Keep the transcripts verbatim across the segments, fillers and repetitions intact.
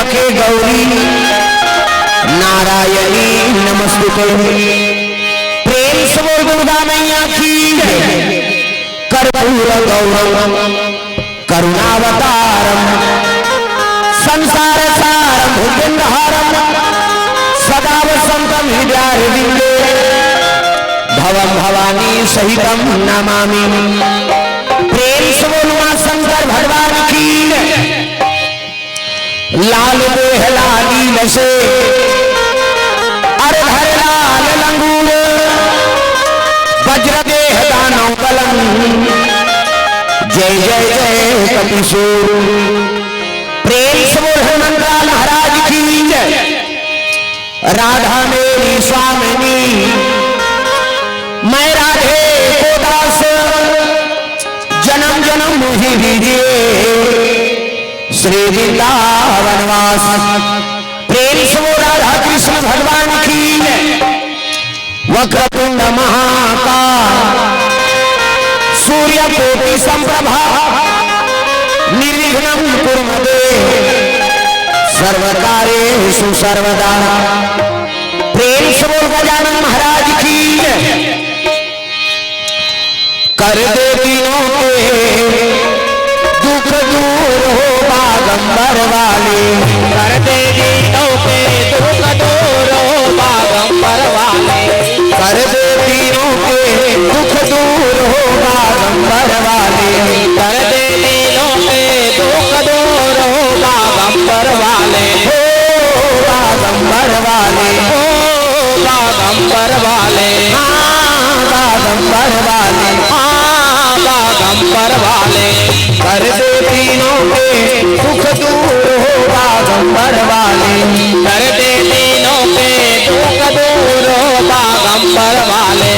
के गौरी नारायणी नमस्तुते। प्रेम से बोल दुर्गा मैया की। कर्पूर गौरम करुणावतारम संसार सारम भुजगहारम सदा वसंतम हृदयारविंदे भवम भवानी सहितम नमामि। प्रेम से बोल मां शंकर भगवान की। लाल देह लाली लसे, अर धर लाल लंगूर, वज्र देह दानव बलम, जय जय जय कपिसूर। प्रेम से बोल हनुमंतलाल महाराज की जय। राधा मेरी स्वामिनी, मैं राधे को दास, जन्म जन्म मुझे दीजिए श्री वृंदावन वास। प्रेम से बोल राधा कृष्ण भगवान की। वक्रतुंड महाकाय सूर्य कोटि संप्रभा निर्विघ्नं कुरु मे देव सर्व कार्येषु सर्वदा। प्रेम से बोल गजानन महाराज की। कर दे दीनों के दुख दूर हो बागंबर वाली। कर दे दीनों के दुख दूर हो बागंबर वाली। कर दे दीनों के दुख दूर हो बागंबर वाली। कर दे दीनों के दुख दूर हो बागंबर वाले। हो बागंबर वाले। हो बागंबर वाले। हाँ, बागंबर वाले। हाँ, बागंबर वाले। कर दे दीनों के दुख दूर हो बागंबर वाले। कर दे दीनों के दुख दूर हो बागंबर वाले।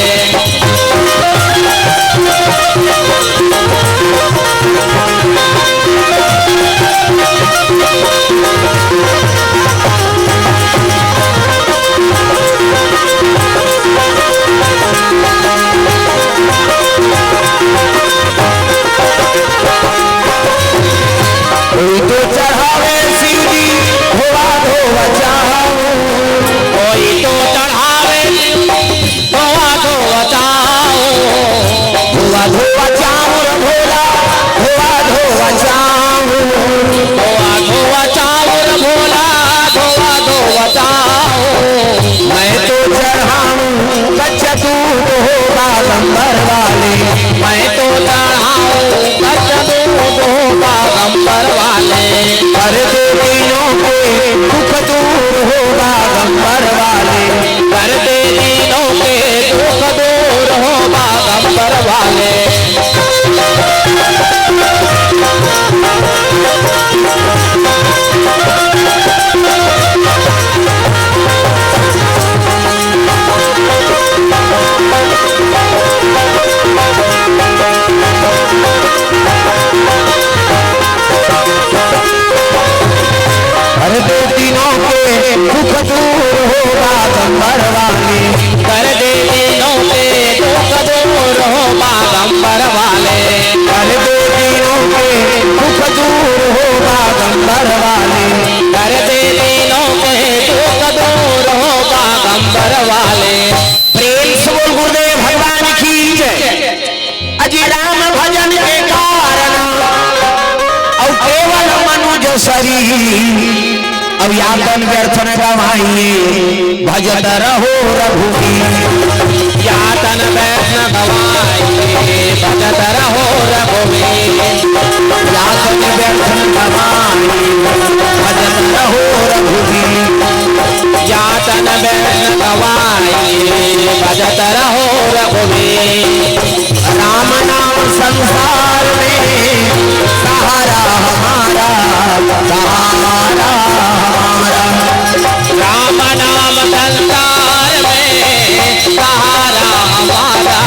कोई तो चढ़ावे शिव जी, धोवा धोवा चाहूं। कोई तो चढ़ावे धोवा धोवा चाहूं। धोवा धोवा चाहूं रे भोला, धोवा धोवा चाहूं। धोवा धोवा चाहूं रे भोला, धोवा धोवा चाहूं। मैं तो चढ़ाऊं कच्चा दूध हो बागंबर वाले। मैं तो चढ़ाऊं कच्चा दूध हो बागंबर वाले। कर दे दीनों के दुख दूर हो बागंबर वाले। कर दे दीनों के दुख दूर हो बागंबर वाले। कर दे दीनों के दुख दूर हो बागंबर वाले। कर दे दीनों के दुख दूर हो बागंबर वाले। कर दे दीनों के दुख दूर हो बागंबर वाले। कर दे दीनों के दुख दूर हो बागंबर वाले। प्रेम से बोल गुरुदेव भगवान की जय। अजी राम भजन के कारण अउ केवल मनुज शरीर। अब या तन व्यर्थ न गवाइए, भजत रहो रघुवीर। या तन व्यर्थ न गवाइए, भजत रहो रघुवीर। या तन व्यर्थ न गवाइए, भजत रहो रघुवीर। या तन व्यर्थ न गवाइए, भजत रहो रघुवीर। राम नाम संसार में सहारा हमारा, सहारा हमारा। राम नाम संसार में सहारा हमारा,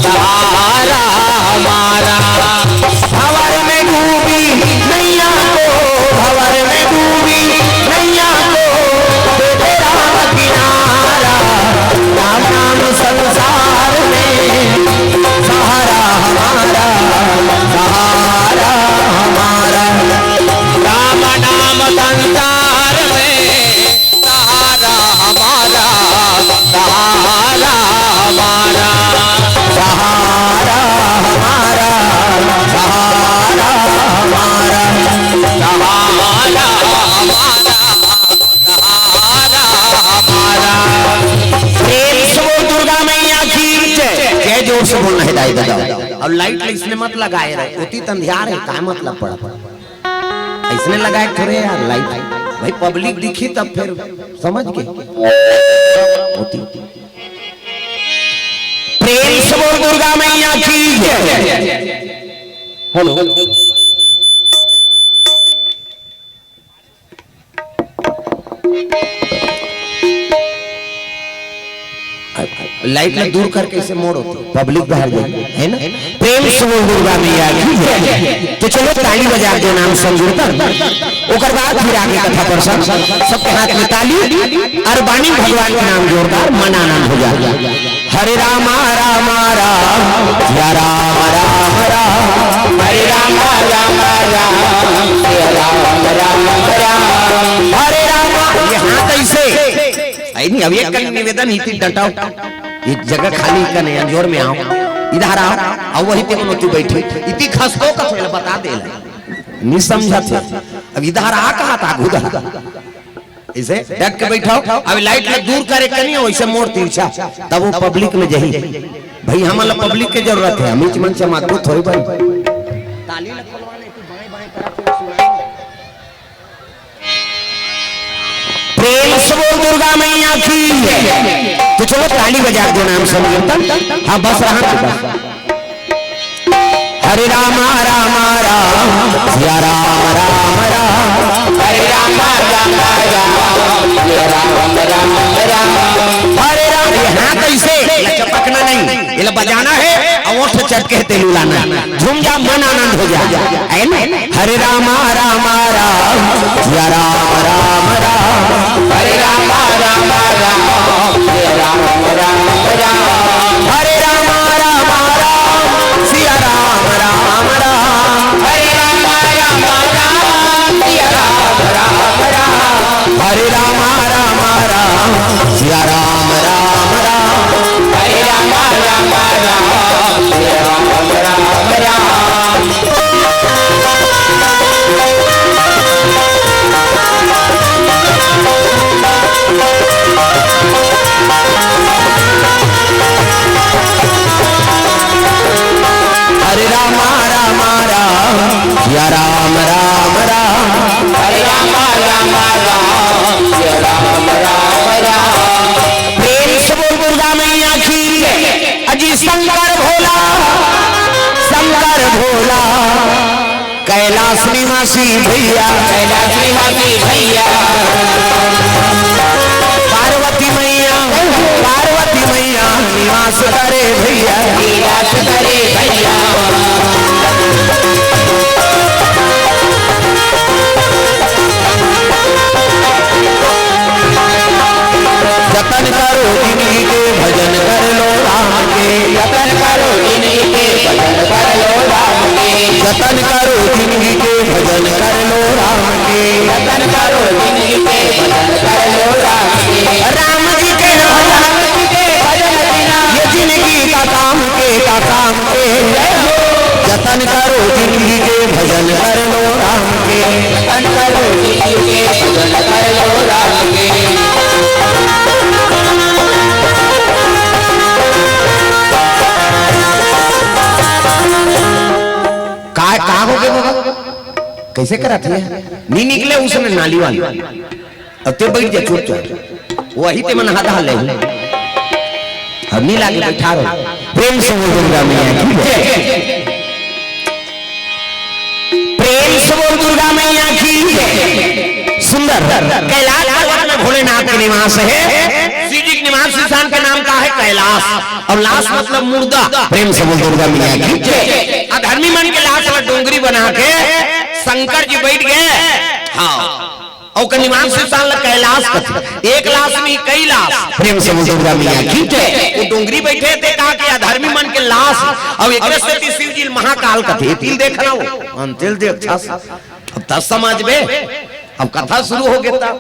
सहारा हमारा। भंवर में डूबी नैया को, भंवर में डूबी नैया को, दे दे राम किनारा। राम नाम संसार में सहारा हमारा, सहारा हमारा। राम नाम संसार प्रेम से बोल दुर्गा मैया की जय। जय जोर से बोलना है दाई ददा। और लाइट इसने मत लगाए रहे, उती तंधियार है, का मतलब पड़ा? इसने लगाए थोड़े यार लाइट, भाई पब्लिक दिखी तब फिर समझ के होती। प्रेम से बोल दुर्गा मैया की जय। हेलो। लाइट ला दूर करके इसे मोड़ होती, पब्लिक बाहर जाए, है ना? प्रेम से बोल दुर्गा मैया की जय। तो चलो ताली बजा दो नाम संकीर्तन, ओकर बाद फिर आगे कथा प्रसंग। सबके हाथ में ताली, अरबानी भगवान के नाम जोरदार, मन आनंद हो जाए। हरे रामा रामा राम, सिया राम राम राम, हरे रामा रामा राम, सिया राम राम राम, हरे रामा। ये हाथ ऐसे, ऐ नहीं, अब एक कन निवेदन, इती डटाओ, ये जगह खाली कने अंजोर में आओ, इधर आओ, और वही ते कोनो तू बैठे, इती खस को कथो बता दे, नहीं समझा थे। अब इधर आ कहा था, उधर ऐसे डट के बैठाओ। अब लाइट ला दूर करे कनी, वैसे मोड़ तिरछा, तब वो पब्लिक में जही। भाई हमन ला पब्लिक के जरूरत है, हम इच मन से मातू थोड़ी बन। ताली ला खोलवा नहीं, तू बाएं बाएं तरफ से सुनाई। प्रेम से बोल दुर्गा मैया की। तो चलो ताली बजा दो नाम संकीर्तन। हाँ बस रहा तो बस। हरे रामा रामा राम, सिया राम राम राम, हरे रामा रामा राम, सिया राम राम राम, हरे राम। ये हाथ ऐसे लचपकना नहीं, ये ला बजाना है, और ओठ चटके तेलू लाना, झूम जा मन आनंद हो जा, है ना? हरे रामा रामा राम, सिया राम राम राम, हरे रामा रामा राम, सिया राम राम राम, हरे रामा रामा राम, सिया राम राम राम, हरे रामा रामा राम, सिया राम राम राम, हरे रामा रामा राम, सिया राम राम राम, हरे रामा रामा राम, सिया राम राम राम। हरे रामा रामा राम, सिया राम राम राम, हरे रामा रामा राम, सिया राम राम राम। प्रेम से बोल दुर्गा मैया की। अजी शंकर भोला, शंकर भोला, कैलाश निवासी भैया, कैलाश निवासी भैया, पार्वती मैया, पार्वती मैया निवास करे भैया, निवास करे भैया। जतन करो जिंदगी के, भजन कर लो राम के। जतन करो जिंदगी के, भजन कर लो राम के। जतन करो जिंदगी के, भजन कर लो राम के। जतन करो जिंदगी के, भजन कर लो राम के। राम जी के नाम, राम जी के भजन बिना, ये जिंदगी का काम के, का काम के। जतन करो जिंदगी के, भजन कर लो राम के। जतन करो जिंदगी के, भजन कर लो राम के। का, का हो गए बाबा? कैसे करा थे? नहीं निकले उसने नाली वाली। अब ते बैठ जा चुपचाप, वही ते मन हाथ हाले। अब नी लागे बैठा रहो। प्रेम से बोल दुर्गा मैया की जय। प्रेम से बोल दुर्गा मैया की जय। सुंदर कैलाश पर्वत में भोलेनाथ के निवास है, शिव जी के निवास स्थान का नाम का है कैलाश, और लाश मतलब मुर्दा। प्रेम से बोल दुर्गा मैया की जय। अधर्मी मन के लाश ला डोंगरी बना के शंकर जी बैठ गए। हाँ, अउ ओकर निवास स्थान ला कैलाश कथे। एक लाश नहीं, कई लाश। प्रेम से बोल दुर्गा मैया की जय। वो डोंगरी बैठे थे, कहा कि अधर्मी मन के लाश, अउ एकरे सेती शिव जी महाकाल कथे। तिल देखना हो, अंतिल देख छस। अब तस समझ बे, अब कथा शुरू हो गया था।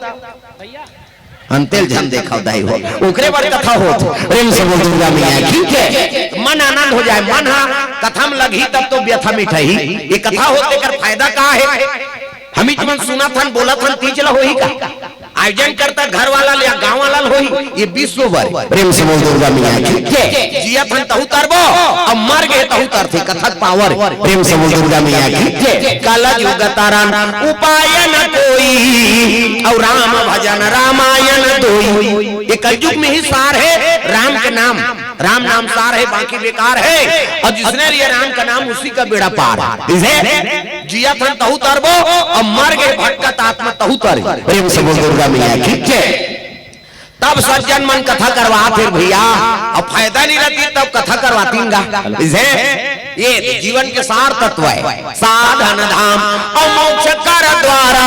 अंतिल झन देखा दाई हो, ओकरे बर कथा होत। प्रेम से बोल दुर्गा मैया की जय। मन आनंद हो जाए, मन हा कथा में लगही तब तो व्यथा मिटही। ये कथा होत, एकर फायदा का है? बीच मन सुनत हन, बोलत हन, तीज ल होही का? आयोजन करता घर वाला ल या गांव वाला ल होही, ये विश्व बर। प्रेम से बोल दुर्गा मैया की जय। जियत हन तहू तरबो, अब मर गे तहू तरथे, कथा के पावर। प्रेम से बोल दुर्गा मैया की जय। कल युग तरन उपाय न कोई, और राम भजन रामायण दोई। ये कलयुग में ही सार है राम के नाम। राम नाम सार है, बाकी बेकार है। और जिसने लिया राम का नाम, उसी का बेड़ा पार। इसे जियत हन तहू तरबो, और मर गे भटकत आत्मा तहू तर। प्रेम से बोल दुर्गा मैया की जय। तब सज्जन मन कथा करवात हे भैया, अब फायदा नहीं रहती तब कथा करवातीन गा। इसे ये तो जीवन के सार तत्व है। साधन धाम और मोक्ष कर द्वारा,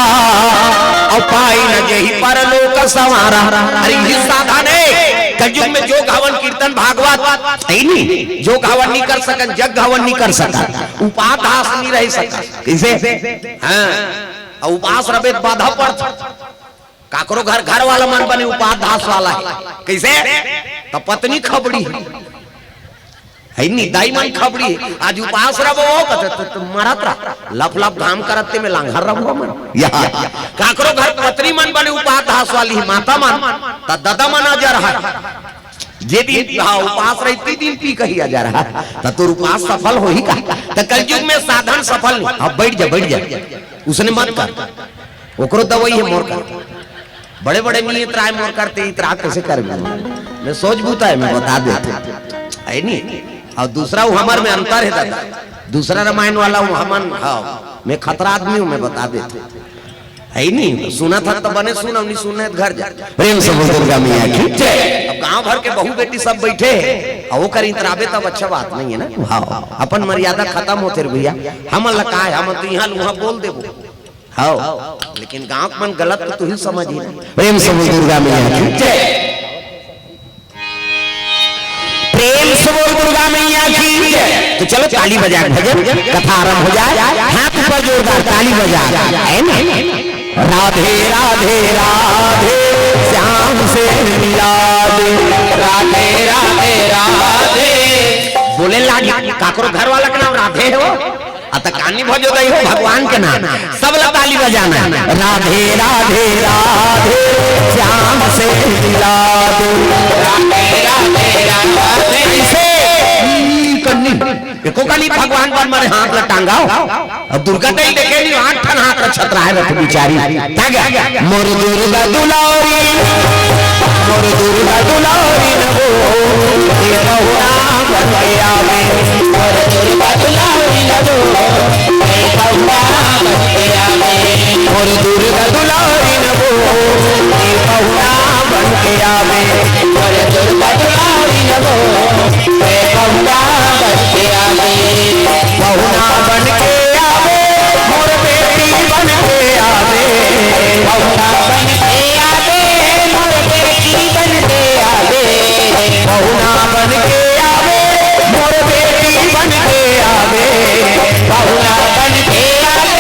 और पाई न जेहि परलोक संवारा। अरे ये साधन है। कलयुग में जोग हवन कीर्तन भागवत है नहीं, जोग हवन नहीं कर सकन, जग हवन नहीं कर सकन, उपास नहीं रह सकन। कैसे? हाँ, और उपास रबे त बाधा पड़त। काकरो घर, घर वाला मन बने उपास वाला है। कैसे? त पत्नी खबड़ी है। है नी, दाई मन खबड़ी, आज उपास रबो, कथे, "त, त मरत रह, लप लप घाम करत ते में लांघर रबो मन।" यहाँ, काकरो घर पत्नी मन बने उपास वाली, माता मन, त ददा मन अजर है। जे दिन, हाँ, उपास रही, ती दिन पी कही अजर है, त तोर उपास सफल होही का? त कलयुग में साधन सफल नहीं। हाँ, बैठ जा, बैठ जा, उसने मत कर, ओकरो दवाई है मोर कर। बड़े बड़े नहीं इतराय मोर करते, इतरा कैसे कर? मैं सोच बूता है, मैं बता देता, है नहीं। और दूसरा वो हमर में अंतर है दादा, दूसरा रामायण वाला वो हमन, हाँ, मैं खतरा आदमी हूँ, मैं बता देता, है नहीं। सुना था तो बने सुना, नहीं सुनना है तो घर जा। प्रेम से बोल दुर्गा मैया की जय। अब गांव भर के बहू बेटी सब बैठे हैं, और वो कर इतराबे तब अच्छा बात नहीं है ना। हाँ, अपन मर्यादा खत्म होते रे भैया, हमन ला का है, हमन तो यहाँ लुहा बोल देबो। हाँ, लेकिन गांव के मन गलत तो तू ही समझ ही। प्रेम से बोल दुर्गा मैया की जय। प्रेम से बोल दुर्गा मैया की जय। तो चलो ताली बजा के भजन कथा आरंभ हो जाए। हाथ ऊपर जोरदार ताली बजा, है ना? राधे राधे राधे, श्याम से मिला दे। राधे राधे राधे। बोले लागी, काकरो घर वाला के नाम राधे है वो। अतकानी भजो दई हो भगवान के नाम, सब ला ताली बजाना। राधे राधे राधे, श्याम से मिला दे। राधे राधे राधे। कैसे? ई कन्नी, एको कन्नी भगवान पर मने हाथ ला टांगा। अब दुर्गा तई देखे नहीं, आठ ठन हाथ ला छतराए रथ बिचारी। क्या गया? मोर दुर्गा दुलारी, मोर दुर्गा दुलारी नगो, ये बहुना बन के आवे। मोर दुर्गा दुलारी नगो, ये बहुना बन के आवे। मोर दुर्गा दुलारी नगो, ये बहुना बन के आवे। मोर दुर्गा दुलारी नगो, ये बहुना बन के आवे। बहुना बन के आवे, मोर बेटी बन के आवे। बहुना बन के आवे, मोर बेटी बन के आवे। बहुना बन के आवे, मोर बेटी बन के आवे। बहुना बन के आवे,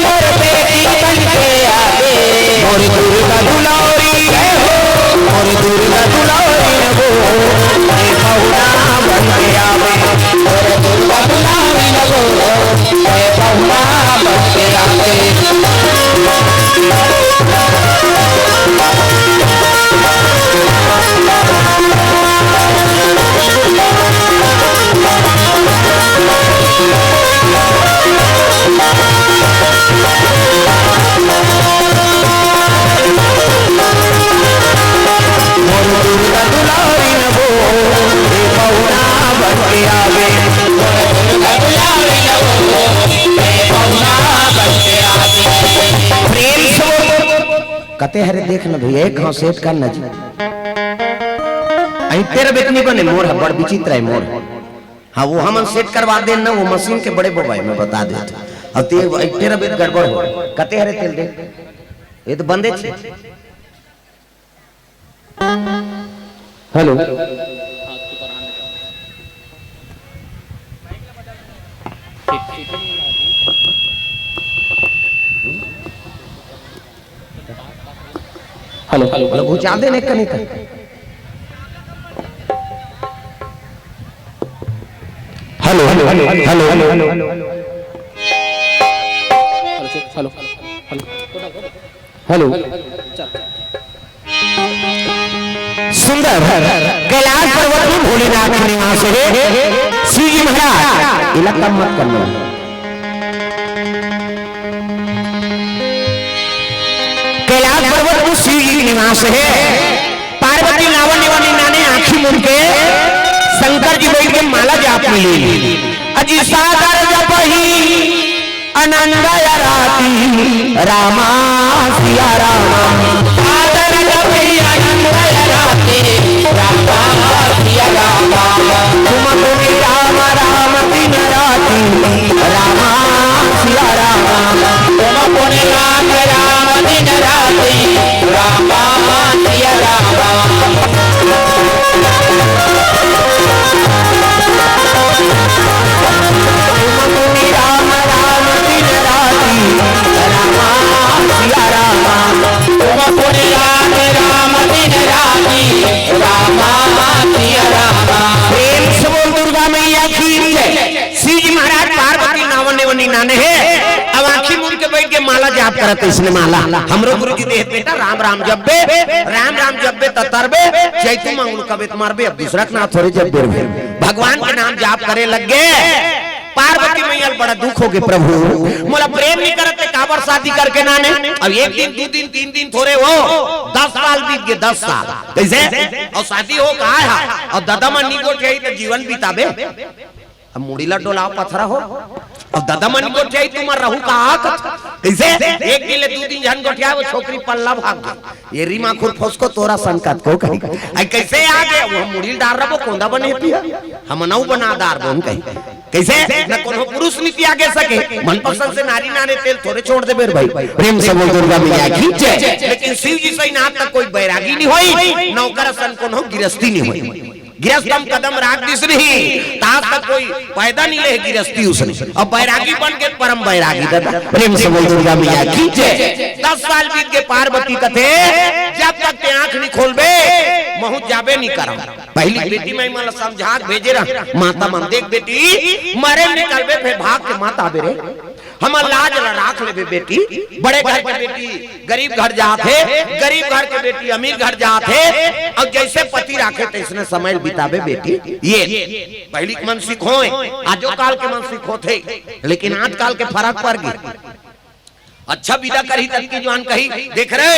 मोर बेटी बन के आवे। मोर दुर्गा दुलारी जय हो, मोर दुर्गा दुलारी हो, ये बहुना बन के आवे। मोर दुर्गा दुलारी हो, ये बहुना बन के आवे। मोर दुर्गा दुलारी नगो, ये बहुना बन के आवे। मोर दुर्गा दुलारी नगो, ये बहुना बन के आवे। प्रेम से बोल। कते हरे देख न भैया, एक घाव सेट कर न जी। अई तेरा बेटनी बने मोर ह, बड़ विचित्र है मोर। हाँ, वो हमन सेट करवा देन ना, वो मशीन के बड़े बबाई में बता देते। अब ते अइठे रबे त गड़बड़ हो। कते हरे तेल दे? ये तो बंदे छे। हेलो। हेलो, हेलो, घुचा दे ने कनी का। Hello, hello, hello, hello, hello, hello. Hello, hello. Hello. Hello. सुंदर कैलाश पर्वत में भोलेनाथ के निवास हे। शिव जी महाराज, इलाका मत करना। कैलाश पर्वत में शिव जी के निवास हे। पार्वती नावन एवं निन्याने आँखी मूंद के शंकर जी बइठ के माला जाप में लीन। अजी सागर जपही अनंग आराती रामा सिया रामा। सागर जपही अनंग आराती रामा सिया रामा। तुम तुम राम राम दिन राती रामा सिया रामा। तुम पुन राम राम दिन राती रामा सिया रामा। तुम पुन राम राम दिन राती रामा सिया रामा। तुम पुन राम राम दिन राती रामा सिया रामा। प्रेम से बोल दुर्गा मैया की जय। शिव जी महाराज पार्वती नावन एवं निन्याने हे। अब आँखी मूंद के बइठ के माला जाप करत हे, अइसने माला। हमरो गुरु जी देहे बेटा, राम राम जपबे, राम राम जपबे त तरबे, जय तू मंगलू कबे त मरबे, अब दूसरा के नाम थोरे जपबे रे। भगवान के नाम जाप करे लग गे। पार्वती मैया ल बड़ा दुख होगे, प्रभु मोला प्रेम नइ करत हे, काबर शादी करके नाने। अब एक दिन, दू दिन, तीन दिन थोरे हो, दस साल बीत गे, दस साल। कइसे? अउ शादी हो कहाँ हे? अउ ददा मन नइ गोठियाही त जीवन बिताबे। अब मुड़ी ला डोलाव पथरा हो। अब ददा मन गोठियाही तुमन रहू का आकत। कइसे? एक दिन ले दू दिन झन गोठियाय, वो छोकरी पल्ला भाग गे। ये रीमा खुर फसको तोरा संकत को कही। आई कइसे आ गे? वो मुड़ी डार रबो कोंदा बने पिया। हम नौ बना दार बोन कही। कइसे? न कोनो पुरुष नीति आगे सके। मनपसंद से नारी नाने तेल थोरे छोड़ देबे रे भाई। प्रेम से बोल दुर्गा मैया की जय। लेकिन शिव जी सही नाथ तक कोई बैरागी नइ होई, नौकर असन कोनो गिरस्ती नइ होई। गिरस्तम कदम राख दिस नहीं, तात तक कोई पैदा नइ ले गिरस्ती उसने। अब बैरागी बन के परम बैरागी दादा। प्रेम से बोल दुर्गा मैया की जय। दस साल बीत गे पार्वती कथे, जब तक ते आँख नइ खोलबे, महूँ जाबे नइ करँव। पहिली बेटी मन ला समझा के भेजे रहा, माता मन देख बेटी, मरे निकलबे, फेर भाग के मत आबे रे। हमर लाज ला राख लेबे बेटी, बड़े घर के बेटी गरीब घर जात हे, गरीब घर के बेटी अमीर घर जात हे, अउ जइसे पति राखे तइसने समय बिताबे बेटी। ये पहिली के मन सिखोय, आजो काल के मन सिखोथे, लेकिन आजकाल के फरक पर गे। अच्छा बिदा करही तब की जुवान कही, देख रे,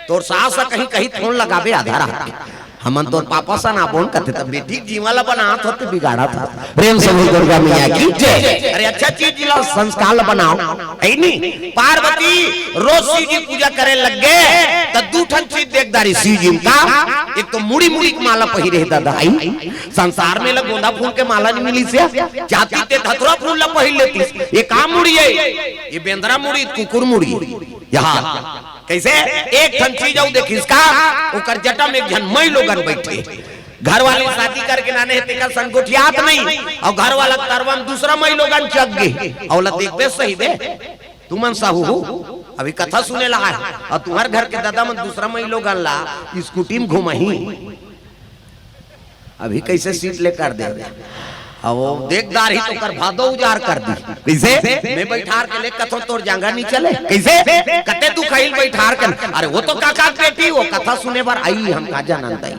तोर सास ह कहीं कहीं फोन लगाबे आधा रात के। हमन तोर पापा सन आबोन कथे, त बेटी जीवन ला बनात होते बिगाड़त हस। प्रेम से बोल दुर्गा मैया की जय। अरे अच्छा चीज ला संस्कार ला बनाव, हे नी? पार्वती रोज शिव जी पूजा करे लग गे, त दू ठन चीज देख डारिस शिव जी म का। एक तो मुड़ी मुड़ी के माला पहिरे हे दादा, आई संसार में ला गोंदा फूल के माला नइ मिलिस हे, जाती ते धतुरा फूल ला पहिर लेतिस। ये का मुड़ी हे? ये बेंदरा मुड़ी, कुकुर मुड़ी। यहाँ कइसे? एक ठन चीज अउ देखिस का, ओकर जटा में एक झन मइलोगन बइठे। घर वाली शादी करके लाने हे, तेकर संग गोठियात नइ, अउ घर वाला तरवा म दूसरा मइलोगन चघ गे, अउ ओला देखबे सही बे, तुमन साहू हो, अभी कथा सुने ला आए, अउ तुम्हर घर के ददा मन दूसरा मइलोगन ला स्कूटी म घुमाही। अभी कइसे सीट ले कर दे। अब वो देख डारही त ओकर भादो उजार कर दी। कइसे? मैं बइठार के ले कथों तोर जांघा नइ चले। कइसे? कते दुखइल बइठार के। अरे वो तो काका के बेटी, वो कथा सुने बर आई, हम का जानन दाई।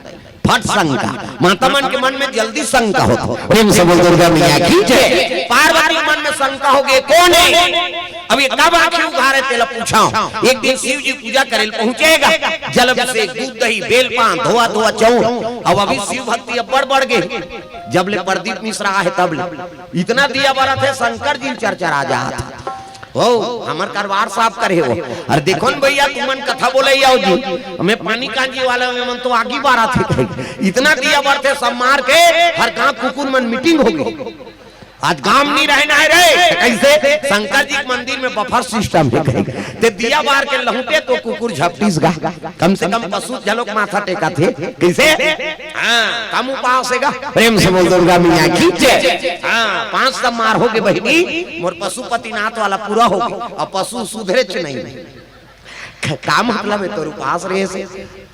फट शंका। माता मन के मन में जल्दी शंका होत। प्रेम से बोल दुर्गा मैया की जय। पार्वती मन में शंका होगे, कोन हे? अब ये कब आँखी उघारे तेला पूछँव। एक दिन शिव जी पूजा करे ल पहुँचे गा, जल अभिषेक, दूध दही, बेल पान, धोवा धोवा चाउर। अब अभी शिव भक्ति अब्बड़ बढ़ गे, जब ले प्रदीप मिश्रा आहे तब ले इतना दिया बरत हे, शंकर जी चरचरा जात हे। हो, हमर करवार साफ करे हो। अरे देखो न भइया, तुमन कथा बोले आओ जी, हमें पानी कांजी वाला में मन तो आगी बारा थे। इतना दिया बरत हे, सब मार के हर गांव कुकुर मन मीटिंग हो गई। आज गांव नइ रहना हे रे, कइसे? शंकर जी के मंदिर में बफर सिस्टम हे कहीं। ते दिया बार के लहुटे तो कुकुर झपटिस गा। कम से कम पशु झलोक माथा टेका थे। कइसे? हाँ, कम उपास हे गा। प्रेम से बोल दुर्गा मैया की जय। हाँ, पांच सब मार होगे बहिनी, मोर पशुपतिनाथ वाला पूरा होगे। अब पशु सुधरेच नइ। क-, का मतलब हे तोर उपास रहे से?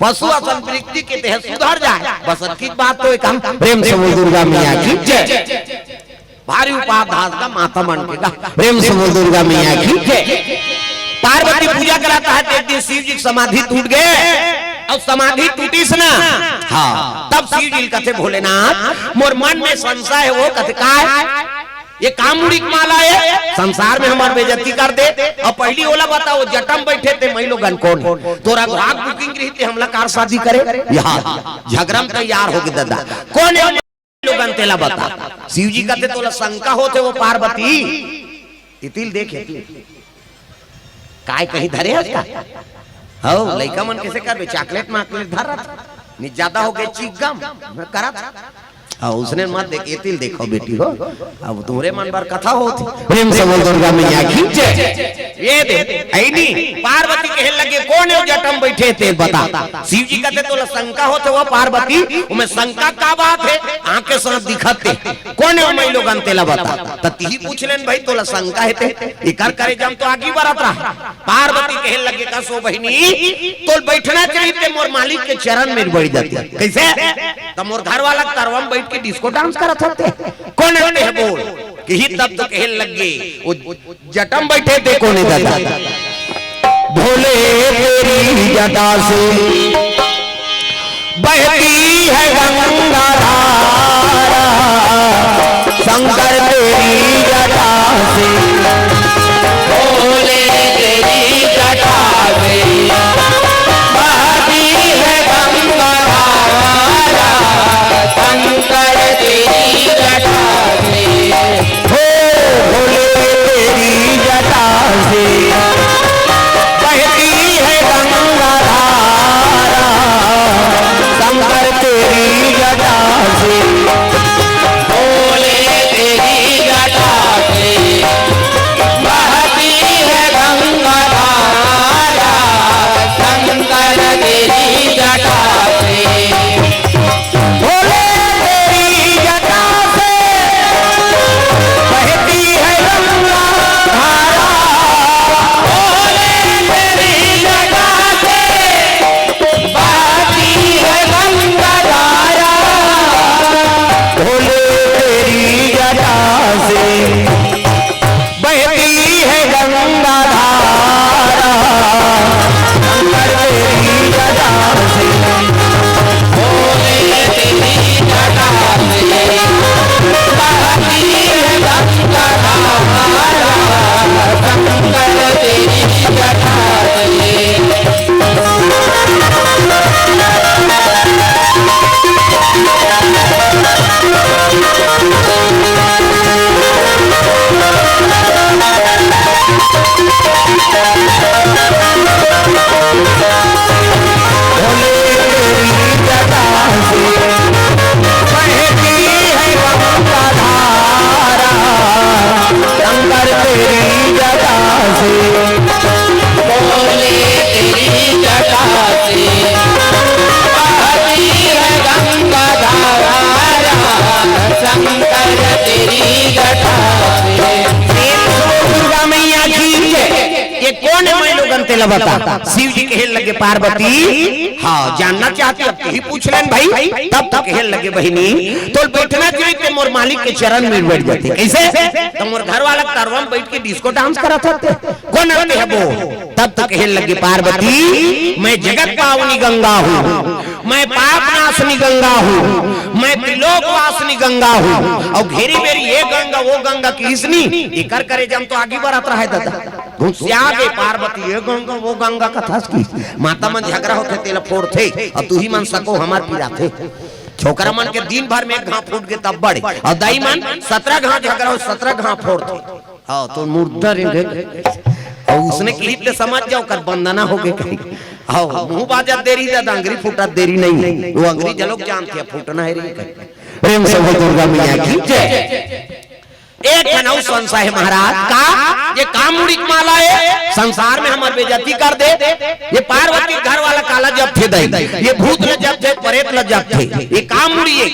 पशु असन वृत्ति के देह सुधर जाए, बस अतकी बात तो एक हम। प्रेम से बोल दुर्गा मैया की जय। भारी उपास धास गा माता मन के गा। प्रेम से बोल दुर्गा मैया की जय। पार्वती पूजा करत हे, त एक दिन शिव जी के समाधि टूट गे। अउ समाधि टूटिस ना, हाँ, तब शिव जी ल कथे, भोलेनाथ, मोर मन में संशय हे। वो कथे, काय? ये का मुड़ी के माला हे? संसार में हमर बेइज्जती कर दे। अउ पहिली ओला बता, वो जटा म बइठे ते माईलोगन कोन हे? तोर अघवा के booking रहिस ते हमला काबर शादी करे? यहाँ झगरा म तैयार होगे ददा। कोन हे माईलोगन, तेला बता। शिव जी कथे, तोला शंका होथे वो पार्वती? एती ल देख, एती ल। काय कहीं धरे हस का? हव, लइका मन कइसे करबे, chocolate माकलेट धरत। नि जादा होगे चिगम करत। हाँ, ओइसने मत देख, एती ल देखव बेटी हो। अब तोरे मन बर कथा होत हे। प्रेम से बोल दुर्गा मैया की जय। ये दे, अइनी, पार्वती कहे लगे, कोन हे वो जटा म बइठे ते बता। शिव जी कथे, तोला शंका होथे वो पार्वती? ओमे शंका का बात हे? आँख के साथ दिखत हे। कोन हे वो माईलोगन, तेला बता। त तिही पूछ लेन भाई, तोला शंका हे ते। एकर करेजा म तो आगी बरत रहा। पार्वती कहे लगे, कस वो बहिनी, तोला बइठना चाहिए ते मोर मालिक के चरण में बइठ जाते। कइसे? त मोर घर वाला के तरवा म बइठ के disco dance करत हे ते। कोन हे ते बोल? किही तब तो कहे लगे, वो जटा म बइठे ते कोन हे ददा? भोले तेरी जटा से बहती है गंगा धारा, शंकर तेरी जटा से। भोले तेरी जटा से बहती है गंगा धारा, शंकर तेरी जटा से। हो भोले तेरी जटा से बहती है गंगा धारा, शंकर तेरी जटा से। भोले तेरी जटा से बहती है गंगा धारा, शंकर तेरी जटा से। भोले तेरी जटा से बहती है गंगा धारा। भोले तेरी जटा से बहती है गंगा धारा। भोले तेरी जटा से बहती है गंगा धारा, शंकर तेरी जटा से। भोले तेरी जटा से बहती है गंगा धारा, शंकर तेरी जटा से। भोले तेरी जटा से बहती है गंगा धारा, शंकर तेरी जटा से। भोले तेरी जटा से बहती है गंगा धारा, शंकर तेरी जटा से। प्रेम से बोल दुर्गा मैया की जय। ये कोन हे माईलोगन, तेला बता। शिव जी कहे लगे, पार्वती, हाँ, जानना चाहती, अब तिही पूछ लेन भाई। तब तो कहे लगे, बहिनी, तोला बइठना चाहिए ते मोर मालिक के चरण में बइठ जाते। कइसे? त मोर घर वाला के तरवा म बइठ के disco dance करत हे ते। कोन हे ते बोल? तब तो कहे लगे, पार्वती, मैं जगत पावनी गंगा हूँ, मैं पाप नाशनी गंगा हूँ, मैं त्रिलोक वासनी गंगा हूँ। अउ घेरी बेरी ये गंगा, वो गंगा किहिस नी, एकर करेजा म तो आगी बरत रहा हे ददा। घुसिया गे पार्वती, ये गंगा, वो गंगा कथस कि माता मन झगरा होथे, तेला फोड़थे, अउ तुही मन सको हमर पिराथे। छोकरा मन के दिन भर में एक घांव फूट गे तब बड़े, अउ दाई मन सतरा घांव झगरा हो, सतरा घांव फोड़थे। हाँ, तो मुर्दा रे रे। अउ ओइसने किहिस ते समझ जाव, ओकर बंदना होगे कहीं। हाँ, मुंह बाजत देरी ददा, अंगरी फूटत देरी नहीं हे। वो अंगरी जलोक जानथे, फूटना हे रे कहीं। प्रेम से बोल दुर्गा मैया की जय। एक ठन अउ संशय हे महाराज, का ये का मुड़ी के माला हे? संसार में हमर बेइज्जती कर दे। ये पार्वती घर वाला काला जपथे दाई, ये भूत ल जपथे, प्रेत ल जपथे, ये का मुड़ी हे?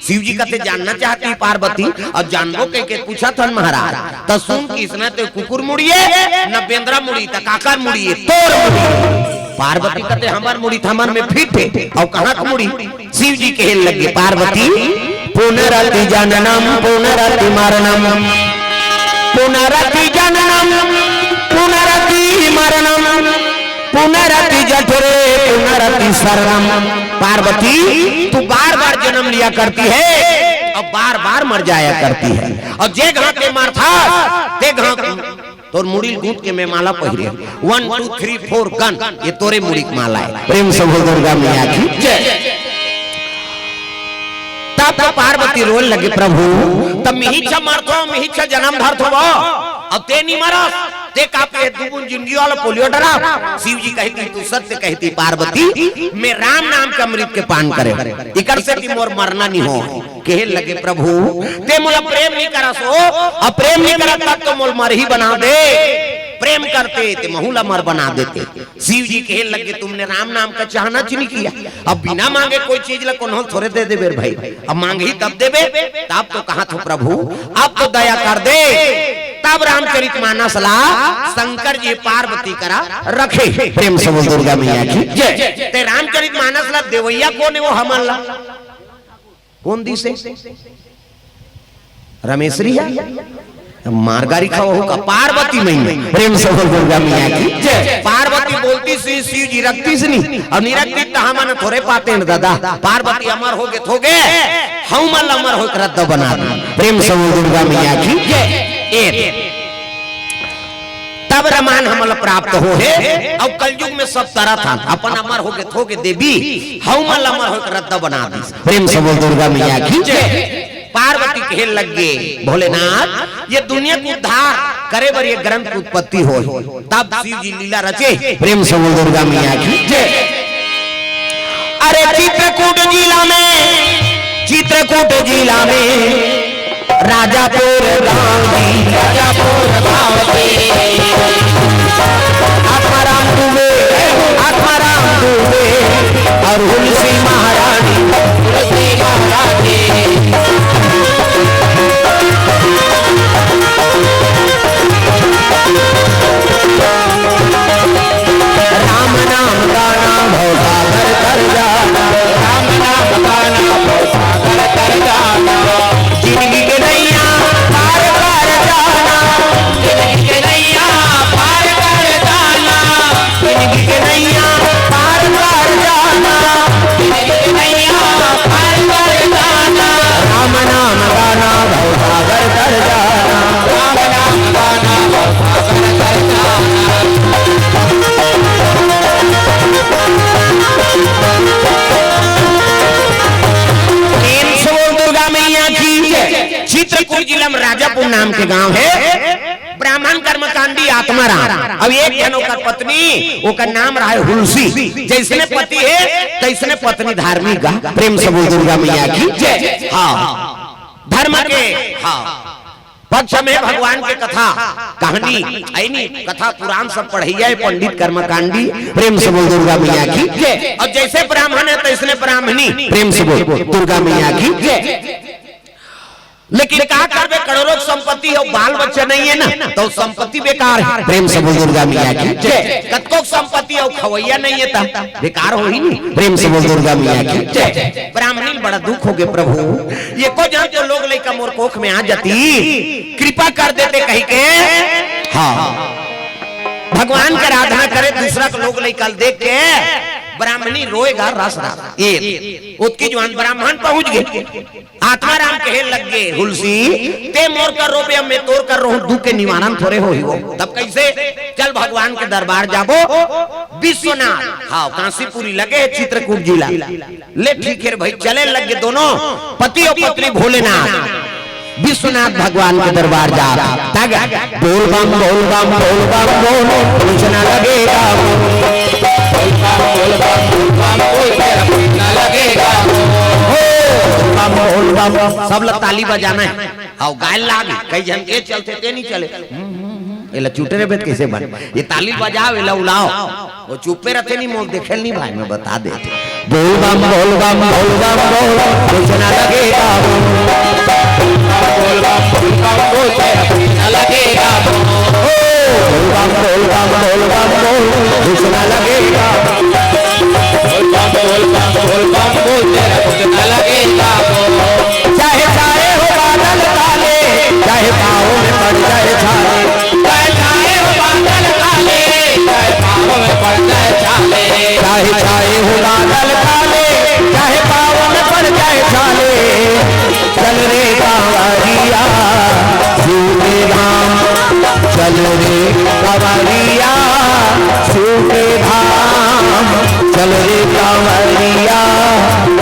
शिव जी कथे जानना चाहती पार्वती, अउ जानबो कहिके पूछत हन महाराज। त सुन किसना ते कुकुर मुड़ी हे, न बेंदरा मुड़ी, त काकर मुड़ी हे? तोर मुड़ी। पार्वती कथे हमर मुड़ी त हमर में फिट हे, अउ कहाँ के मुड़ी? शिव जी कहे लगे, पार्वती, पुनरपि जननम पुनरपि मरणम, पुनरपि जननम पुनरपि मरणम पुनरपि जठरे पुनरपि शरणम। पार्वती, तू बार बार जन्म लिया करती है और बार बार मर जाया करती है, और जे घाते मरथा ते घात तोर मुड़ी ल गूंथ के मैं माला पहिरे। वन टू थ्री फोर गन, ये तोरे मुड़ी के माला है। प्रेम से बोल दुर्गा मैया की जय। तब तो पार्वती रोए लगे, प्रभु, तब मिहिच्छा मरथो, मिहिच्छा जन्म धरथो वो, अब ते नहीं मरस, ते का पे दुगुन जिंदगी वाला पोलियो डरा। शिव जी कहती, तू सत्य कहती पार्वती, मैं राम नाम के अमृत के पान करे, इकर से कि मोर मरना नहीं हो। कहे लगे, प्रभु, ते मोला प्रेम नहीं करस हो, अब प्रेम नहीं करत तब तो मोल मर ही बना दे, प्रेम करते ते महू ला मर बना देते। शिव जी कहे लगे, तुमने राम नाम का चाहना च नहीं किया, अब बिना मांगे कोई चीज ला कोनो थोरे दे देबे रे भाई, अब मांगही तब देबे। तब तो कहा थो, प्रभु, अब तो दया कर दे। तब रामचरित मानस ला शंकर जी पार्वती करा रखे। प्रेम से बोल दुर्गा मैया की जय। ते रामचरित मानस ला देवैया कोन है वो हमन ला? कोन दिसे? रमेशरी है? मार गारी खावा हो का? पार्वती मैया। प्रेम से बोल दुर्गा मैया की जय। पार्वती बोलती सी, शिव जी रखती से नहीं, और नहीं रखती तो हमन थोरे पाते हैं दादा। पार्वती अमर हो गे, थो गे, हम अमर हो के रद्द बना दी। प्रेम से बोल दुर्गा मैया की जय। ए, तब रमान हमला प्राप्त हो हे, अउ कलयुग में सब तरह था, अपन अमर हो गे, थो गे देवी, हम अमर हो के रद्द बना दी। प्रेम से बोल दुर्गा मैया की जय। पार्वती कहे लग गे, भोलेनाथ, ये दुनिया को उद्धार करे बर ये ग्रंथ की उत्पत्ति हो। तब शिव जी लीला रचे। प्रेम से बोल दुर्गा मैया की जय। अरे चित्रकूट जिला में, चित्रकूट जिला में राजापुर गांव की, राजापुर गांव की। आत्माराम दुबे, आत्माराम दुबे और हुलसी महारानी, हुलसी महारानी। राम नाम का नाम भवसागर तर जाना, राम नाम का नाम भवसागर तर जाना। जिंदगी के नैया पार कर जाना, जिंदगी के नैया पार कर जाना, जिंदगी के नैया पार कर जाना, जिंदगी के नैया पार कर जाना। राम नाम गाना भवसागर तर जाना, राम नाम गाना भवसागर तर जाना। प्रेम से बोल दुर्गा मैया की जय। चित्रकूट जिला में राजापुर नाम के गांव है, ब्राह्मण कर्मकांडी आत्माराम। अब एक जन ओकर पत्नी, ओकर नाम रहे हुलसी। जैसने पति है तैसने पत्नी धार्मिक गा। प्रेम से बोल दुर्गा मैया की जय। हाँ, धर्म के, हाँ, पक्ष में भगवान के कथा, कहानी, ऐनी कथा पुराण सब पढ़ैया है पंडित कर्मकांडी। प्रेम से बोल दुर्गा मैया की जय। और जैसे ब्राह्मण है तैसने ब्राह्मणी। प्रेम से बोल दुर्गा मैया की जय। लेकिन का करबे, करोड़ों संपत्ति हो, बाल बच्चा नहीं है ना, तो संपत्ति बेकार है। प्रेम से बोल दुर्गा मैया की जय। कतको संपत्ति हो, खवैया नहीं है, तब बेकार हो ही नहीं। प्रेम से बोल दुर्गा मैया की जय। ब्राह्मणी ल बड़ा दुख हो गे, प्रभु, एको जन तो लोग लइका मोर कोख में आ जाती, कृपा कर देते कहि के। हाँ, भगवान के आराधना करे, दूसरा के लोग लइका ल देख के ब्राह्मणी रोएगा रस रस। ये ओतकी जुवान ब्राह्मण पहुंच गे। आत्माराम कहे लग गे, हुलसी, ते मोर कर रोबे, अब मैं तोर कर रोहूं, दुख के निवारण थोरे होही वो। तब कैसे? चल भगवान के दरबार जाबो। विश्वनाथ, हाँ, कांसीपुरी लगे है चित्रकूट जिला। ले ठीक है रे भाई, चले लग गे दोनों पति और पत्नी भोलेनाथ। विश्वनाथ भगवान के दरबार जा, तग बोल बम, बोल बम, बोल बम, बोल, कुछ ना लगेगा। बोल बम, बोल बम, बोल बम, बोल, तेरा कुछ ना लगेगा। हो, बोल बम, बोल बम, सब लोग ताली बजाना है। आओ, गाय लाग, कई जन के चलते ते नहीं चले। एला चुटरे बेत कैसे बन? ये ताली बजाओ, एला उलाओ। वो चुप्पे रहते नहीं, मोल देखेल नहीं भाई, मैं बता देते। बोल बम, बोल बम, बोल बम, बोल, कुछ ना लगेगा। बोल बम, बोल बम, बोल, तेरा कुछ ना लगेगा। ओ, बोल बम, बोल बम, बोल बम, बोल, कुछ ना लगेगा। बोल बम, बोल बम, बोल बम, बोल, तेरा कुछ ना लगेगा। चाहे छाए हो बादल काले, चाहे पाँव में पड़ जाए छाले। चाहे छाए हो बादल काले, के धाम, चल रे कांवरिया,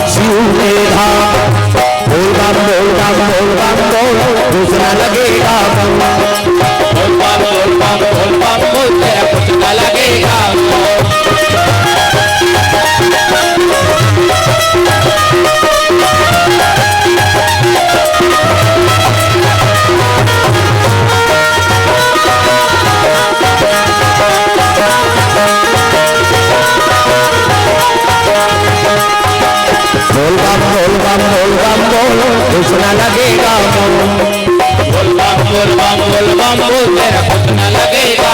शिव के धाम। बोल बम, बोल बम, बोल बम, बोल, कुछ ना लगेगा मन। बोल बम, बोल बम, बोल बम, बोल, तेरा कुछ ना लगेगा। बोल बम, बोल बम, बोल बम, बोल, कुछ ना लगेगा मन। बोल बम, बोल बम, बोल बम, बोल, तेरा कुछ ना लगेगा।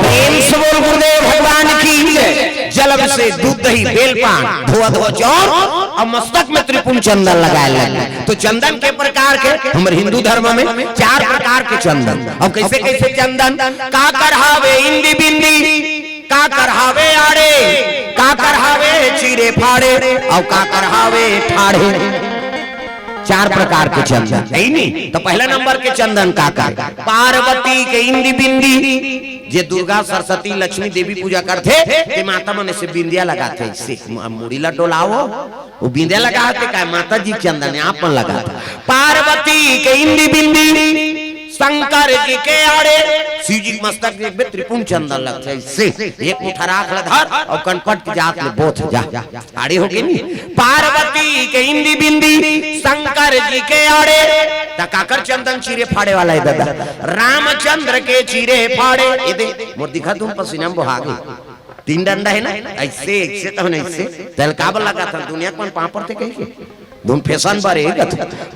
प्रेम से बोल गुरुदेव भगवान की जय। जल अभिषेक, दूध दही, बेलपान, धोआ धोआ चाउर और मस्तक में त्रिपुंड चंदन लगाए लगे। तो चंदन के प्रकार के, हमर हिंदू धर्म में चार प्रकार के चंदन। अब कैसे कैसे चंदन? काकर हावे इंदी बिंदी, काकर हावे आड़े, काकर हावे चीरे फाड़े, और काकर हावे ठाढ़े। चार प्रकार के चंदन, यही नहीं? तो पहला नंबर के चंदन काकर? पार्वती के इंदी बिंदी। जे दुर्गा, सरस्वती, लक्ष्मी देवी पूजा करथे, ते माता मन से बिंदिया लगाथे, से म-, मुड़ी ला डोलावो, वो बिंदिया लगाथे, काय माता जी चंदन है, आप मन लगाथे। पार्वती के इंदी बिंदी, शंकर जी के आड़े, शिव जी के मस्तक में त्रिपुंड चंदन लगथे, से एक मुठा राख ला धर और कनपट के जात ले बोथ जा। आड़े हो गे नी? पार्वती के इंदी बिंदी, शंकर जी के आड़े, त काकर चंदन चीरे फाड़े वाला है दादा? रामचंद्र के चीरे फाड़े। ये दे, मोर दिखा तुम पसीना में बोहा गे। तीन डंडा है ना, ऐसे, ऐसे तो नहीं, ऐसे। तेल काबर लगा था, दुनिया के मन पापड़ थे कहीं के। धुन फैशन बारे,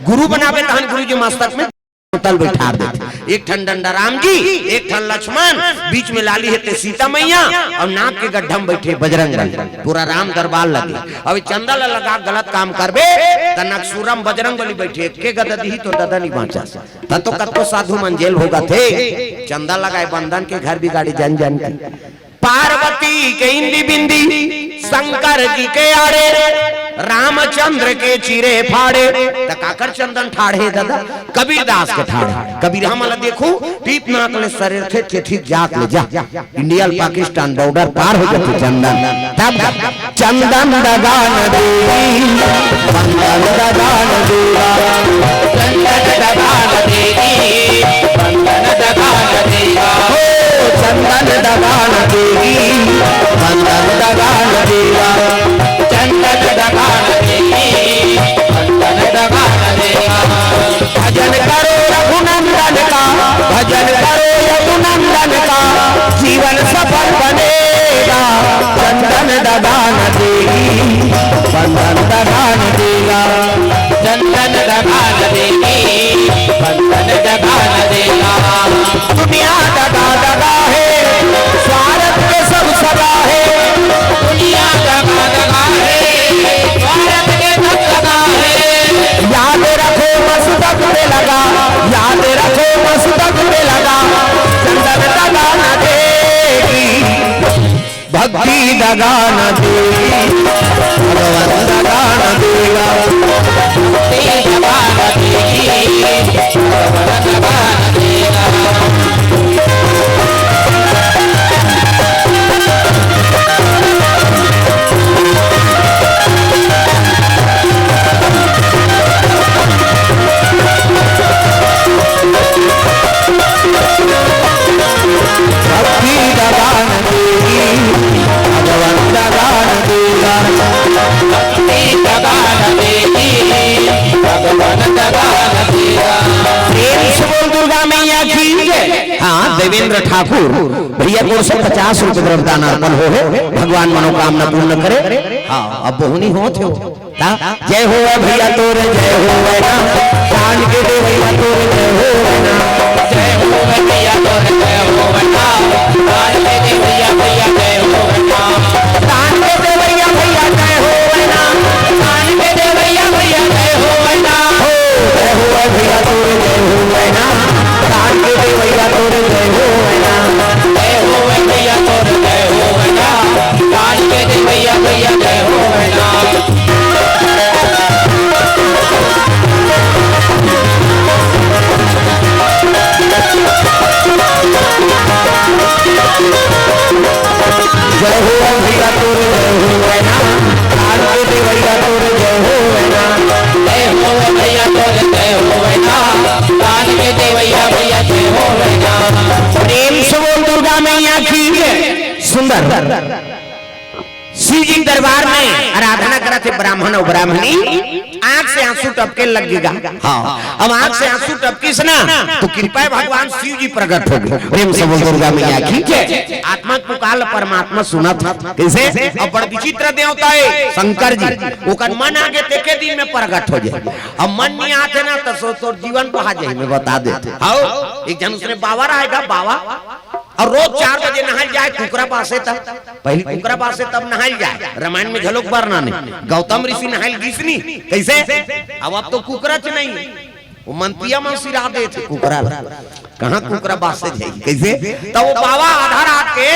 गुरु बनावे तहन गुरु जी मस्तक में तल बैठार देथे। एक ठन डंडा राम जी, एक ठन लक्ष्मण, बीच में लाली हे ते सीता मैया, और नाक के गड्ढा में बैठे बजरंग बली। पूरा राम दरबार लगे। अब चंदा ला लगा गलत काम करबे, त नकसूरम बजरंग बली बैठे, के गदा दिही तो ददा नहीं बांचा। त तो कतको साधु मन जेल भोगथे, चंदा लगाए बंदन के घर बिगाड़े जन जन के। पार्वती के इंदी बिंदी, शंकर जी के आड़े, रामचंद्र के चीरे फाड़े। त काकर चंदन ठाढ़े दादा? कबीर दास के ठाढ़े। कबीर हमला देखू, टीप नाक ले सरेर थे, थे ठीक जात ले जा। इंडिया पाकिस्तान बॉर्डर पार हो जाते चंदन। तब चंदन डगान देवी, चंदन डगान देवा। चंदन डगान देवी, चंदन डगान देवा। हो चंदन डगान देवी, चंदन डगान देवा। चंदन डगान देवी, चंदन डगान देवा। भजन करो रघुनंदन का, भजन करो यदुनंदन का, जीवन सफल बनेगा। चंदन डगान देगी, बंधन डगान देगा। चंदन डगान देगी, बंधन डगान देगा। दुनिया दगा दगा है, स्वार्थ के सब सगा है। दुनिया दगा दगा है, स्वार्थ के सब सगा है। याद रखो मस्तक पे लगा, याद रखो मस्तक पे लगा, चंदन डगान देगी। भक्ति डगान देगी, भगवान डगान देगा। भक्ति डगान देगी, भगवान डगान देगा। भक्ति डगान देगी, भगवान डगान देगा। भक्ति डगान देगी, भगवान डगान देगा। प्रेम से बोल दुर्गा मैया की जय। हाँ, देवेंद्र ठाकुर भैया को से पचास रुपए द्रव्य दान अर्पण हो है, भगवान मनोकामना पूर्ण करे। हाँ, अब बहुनी होत हो। ता-, जय होवे भैया तोरे जय होवे ना, दान के देवैया तोरे जय होवे ना। जय होवे भैया तोरे जय होवे ना, दान के देवैया भैया जय होवे ना। दान के देवैया भैया जय होवे ना, दान के देवैया भैया जय होवे ना। हो, जय होवे भैया तोरे जय होवे ना, दान के देवैया तोरे जय होवे ना। जय होवे भैया तोरे जय होवे ना, दान के देवैया भैया जय होवे ना। जय हो भैया तोर जय हो है ना, तान के देवैया तोर जय हो है ना। जय हो भैया तोर जय हो है ना, तान के देवैया भैया जय हो है ना। प्रेम से बोल दुर्गा मैया की जय। सुंदर। शिव जी के दरबार में आराधना करत हे ब्राह्मण अउ ब्राह्मणी, आंख से आंसू टपके लग गे गा। हाँ, अब आंख से आंसू टपकिस ना, तो कृपा भगवान शिव जी प्रकट हो गे। प्रेम से बोल दुर्गा मैया की जय। आत्मा के पुकार ल परमात्मा सुनत हे। कइसे? अब बड़ विचित्र देवता हे शंकर जी, ओकर मन आगे तेके दिन में प्रकट हो जाय। अब मन नइ आथे ना, त सो तोर जीवन बहा जाय, मैं बता देत हँव। एक झन उसने बाबा रहे गा, बाबा, अउ रोज चार बजे नहाय ल जाय, कुकरा बासे तब। पहिली कुकरा बासे तब नहाय ल जाय। रामायण में घलोक बरना नहीं, गौतम ऋषि नहाय ल गिस नहीं। कइसे? अब, अब तो कुकरा च नहीं, वो मंतिया मन सिरा देथे कुकरा ल। कहाँ कुकरा बासे जाही? कइसे? तब वो बाबा आधा रात के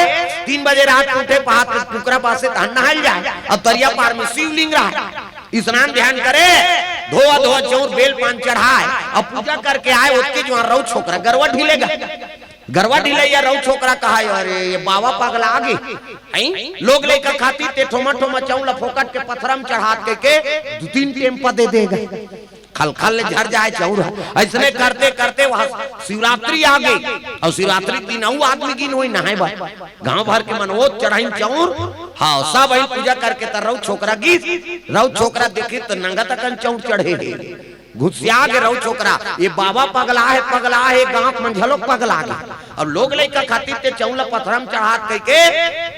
तीन बजे रात के उठे, पहात के कुकरा बासे तहन नहाय ल जाय। अब तरिया पार में शिवलिंग रहय, स्नान ध्यान करे, धोवा धोवा चउर बेल पान चढ़ाय, अब पूजा करके आय, ओतके जुवार रउत छोकरा गरवा ढिले गा। गरवा ढिलइया रउत छोकरा कहय, "अरे, ये बाबा पगला गे।" हैं? लोग लइका खातिर ते ठोमा ठोमा चउर ल फोकट के पथरा म चढ़ात कहिके दू तीन टेम प दे दे गा। खलखल ले झर जाय चउर ह। अइसने करते करते वहाँ शिवरात्रि आ गे, अउ शिवरात्रि के दिन अउ आदमी गिन होही नहाय बर। गांव भर के मन ओत चढ़ाइन चउर। हाँ, सब अइन पूजा करके त रउत छोकरा गिस, रउत छोकरा देखिस त नंगत अकन चउर चढ़े हे। गुस्सिया गे रउत छोकरा, ये बाबा पगला हे, पगला हे, गांव के मन घलोक पगला गे। अब लोग लइका खातिर ते चउर ल पथरा म चढ़ात कहिके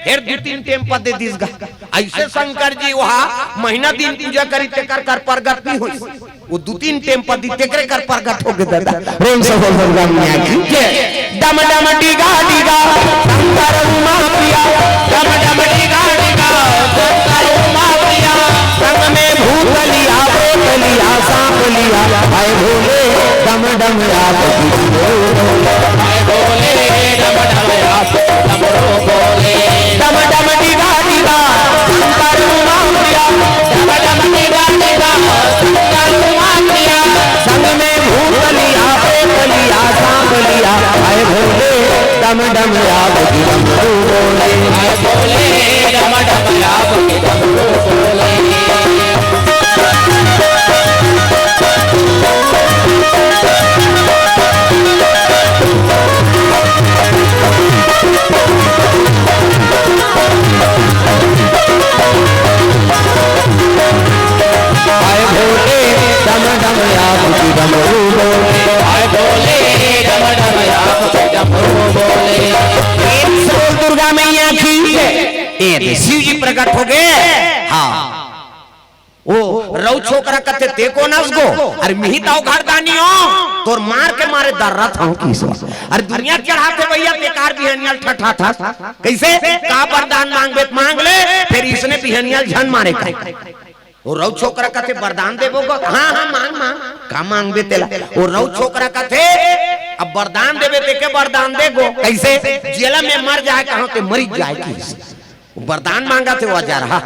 फेर दू तीन टेम प दे दिस गा। अइसे शंकर जी वहाँ महीना दिन पूजा करिस, तेकर कर प्रगट नइ होइस। वो दू तीन टेम प दिस, तेकरे कर प्रगट हो गे दादा। प्रेम से बोल दुर्गा मैया की जय। डम डम डिगा डिगा शंकर उमा पिया, डम डम डिगा डिगा शंकर उमा पिया, संग में भूत लिया, प्रेत लिया, सांप लिया, हाय भोले डम डम आप की डम डम। हाय भोले डम डम आप की डम डम। डम डम डिगा डिगा शंकर उमा पिया, डम डम डिगा डिगा शंकर उमा पिया, संग में भूत लिया, प्रेत लिया, सांप लिया, हाय भोले डम डम आप की डमरू बोले। हाय भोले डम डम आप की डमरू बोले। हाय भोले डम डम आप की डमरू बोले। हाय भोले डम डम आप की डमरू बोले। प्रेम से बोल दुर्गा मैया की जय। ए दे, शिव जी प्रकट हो गे। हाँ। वो रउत छोकरा कथे, "ते कोन अस गो? अरे मिही तव घरदानी हो, तोर मार के मारे दर्रत हँव किसो। अरे दुनिया चढ़ाथे भैया, बेकार बिहनिया ल ठठाथस।" कइसे? का बरदान मांगबे त मांग ले, फेर इसने बिहनिया ल झन मारे का। वो रउत छोकरा कथे, "बरदान देबो गो?" "हाँ, हाँ, मांग, मांग।" "का मांगबे तेला?" वो रउत छोकरा कथे, "अब बरदान देबे तेके बरदान दे गो।" कइसे? "जेला मैं मर जाय कहँव ते मरिच जाय किहिस।" वो बरदान मांगथे वो अजरहा।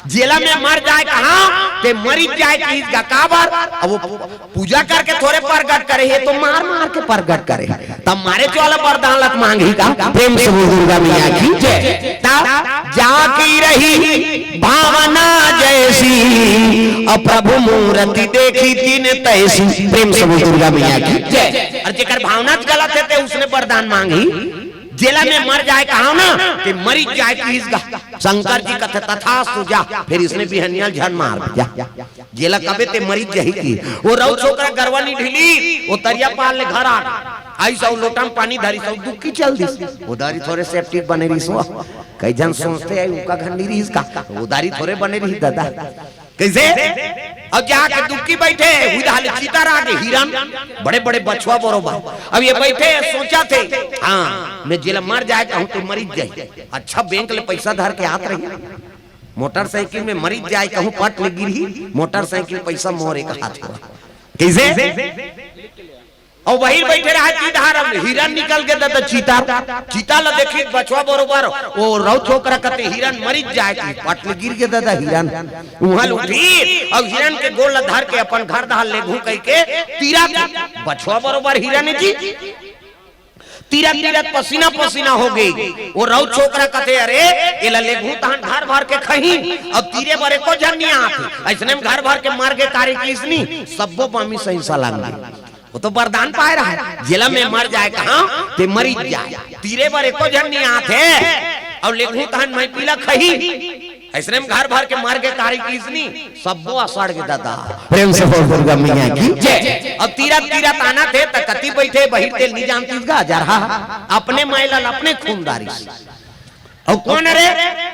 "जेला मैं मर जाय कहँव ते मरिच जाय किहिस गा।" काबर? अब वो पूजा करके थोरे परगट करे हे, तो मार मार के परगट करे हे। तब मारे वाला बरदान ल त मांगही का? प्रेम से बोल दुर्गा मैया की जय। तब जाकी रही भावना जैसी, अब प्रभु मूरति देखी तिन तैसी। प्रेम से बोल दुर्गा मैया की जय। अउ जेकर भावना गलत हे ते उसने बरदान मांगही। "जेला मैं मर जाय कहँव ना, ते मरिच जाय किहिस गा।" शंकर जी कथे, "तथास्तु, जा।" फेर इसने बिहनिया ल झन मार दे, जा। "जेला कबे ते मरिच जाही" किहिस। वो रउत छोकरा गरवा नइ ढिलिस, वो तरिया पार ले घर आ गे। अइस अउ लोटा म पानी धरिस अउ डुबकी चल दिस। वो दारी थोरे सेफ्टी बने रिहिस वो। कई झन सोचथे, "अई उका घर नइ रिहिस का?" वो दारी थोरे बने रिहिस दादा। कइसे? अउ जाके डुबकी बइठे, उही डाहर ले चीता रहा गे, हिरन, बड़े-बड़े बछवा बरोबर। अब ये बइठे, सोचथे, "हाँ, मैं जेला मर जाय कहँव ते मरिच जाही। अच्छा, बैंक ले पइसा धर के आत रही, मोटरसाइकिल में मरिच जाय कहँव पट ले गिरही, मोटरसाइकिल पइसा मोर एक हाथ हो।" कइसे? अउ वही बइठे रहा चीता, हिरन निकल गे दादा, चीता, चीता ल देखिस बछवा बरोबर, वो रउत छोकरा कथे, "हिरन मरिच जाय" किहिस, पट ले गिर गे दादा हिरन। उहाँ ले उठिस अउ हिरन के गोड़ ल धर के अपन घर डाहर लेगहूँ कहिके तिरत हे, बछवा बरोबर हिरन जी। तीरत तीरत पसीना पसीना हो गे। वो राउत छोकरा कथे, "अरे, एला लेगहूं तहन घर भर के खही, अब तीरे बर एको झन नी आत हे। अइसने में घर भर के मर गे कारी किसनी, सब्बो बामी सहिंसा लांगे।" वो तो वरदान पाए रहा, "जेला मैं मर जाए कहा, ते मरी जाए। तीरे बर एको झन नी आत हे, अउ लेगहूं तहन मैं पीला खही।" अइसने में घर भर के मर गे कारी किसनी, सब्बो असड़ गे दादा। प्रेम से बोल दुर्गा मैया की जय। अब तीरत तीरत आना थे त कति बैठे बहिर तेल नी जानतीस गा जरहा, अपने मायला ल अपने खून दारिस। अउ कोन रे?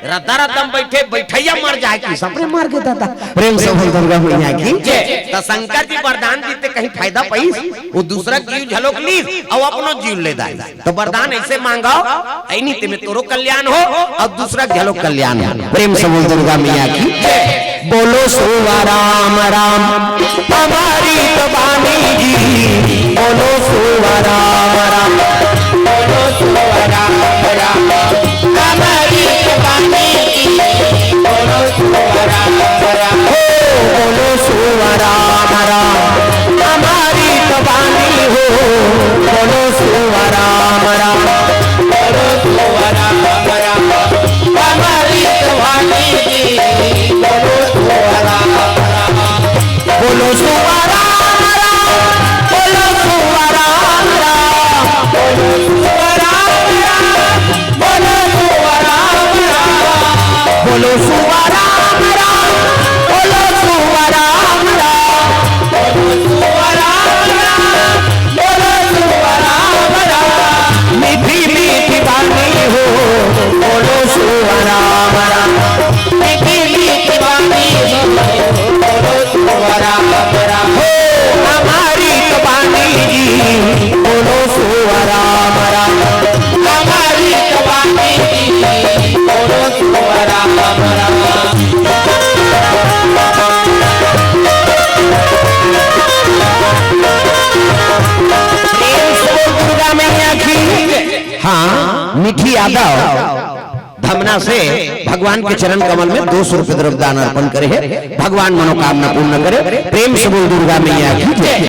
रद्दा रद्दा म बैठे बैठैया मर जाए कि सबरे मर गे दादा। प्रेम से बोल दुर्गा मैया की जय। त शंकर जी वरदान दीते कहीं फायदा पईस, वो दूसरा जीव झलोक लीस अउ अपनो जीव ले दारिस। त वरदान अइसे मांगव, अइनी ते में तोरो कल्याण हो अउ दूसरा घलो कल्याण हो। प्रेम से बोल दुर्गा मैया की। बोलो सुवा राम राम हमारी तो बानी जी, बोलो सुवा राम राम। बोलो सुवा राम राम हमारी तो बानी जी, बोलो सुवा राम राम। हो बोलो सुवा राम राम हमारी तो बानी हो, बोलो सुवा राम राम। बोलो सुवा राम राम हमारी तो बानी जी, बोलो सुवा राम राम। बोलो सुवा राम राम, बोलो सुवा राम राम, बोलो सुवा राम राम, बोलो सुवा राम राम, बोलो सुवा राम राम, बोलो सुवा राम राम, बोलो सुवा राम राम, बोलो सुवा राम राम। मीठी मीठी बानी हो, बोलो सुवा राम राम। मीठी मीठी बानी हो, बोलो सुवा राम राम। हो हमारी तो बानी जी, बोलो सुवा राम राम। हमारी तो बानी जी, बोलो सुवा राम राम। प्रेम से बोल दुर्गा मैया की। हाँ, मीठी यादव धमना से भगवान के चरण कमल में दो सौ रुपए द्रव्य दान अर्पण करे हे। भगवान मनोकामना पूर्ण करे। प्रेम से बोल दुर्गा मैया की जय।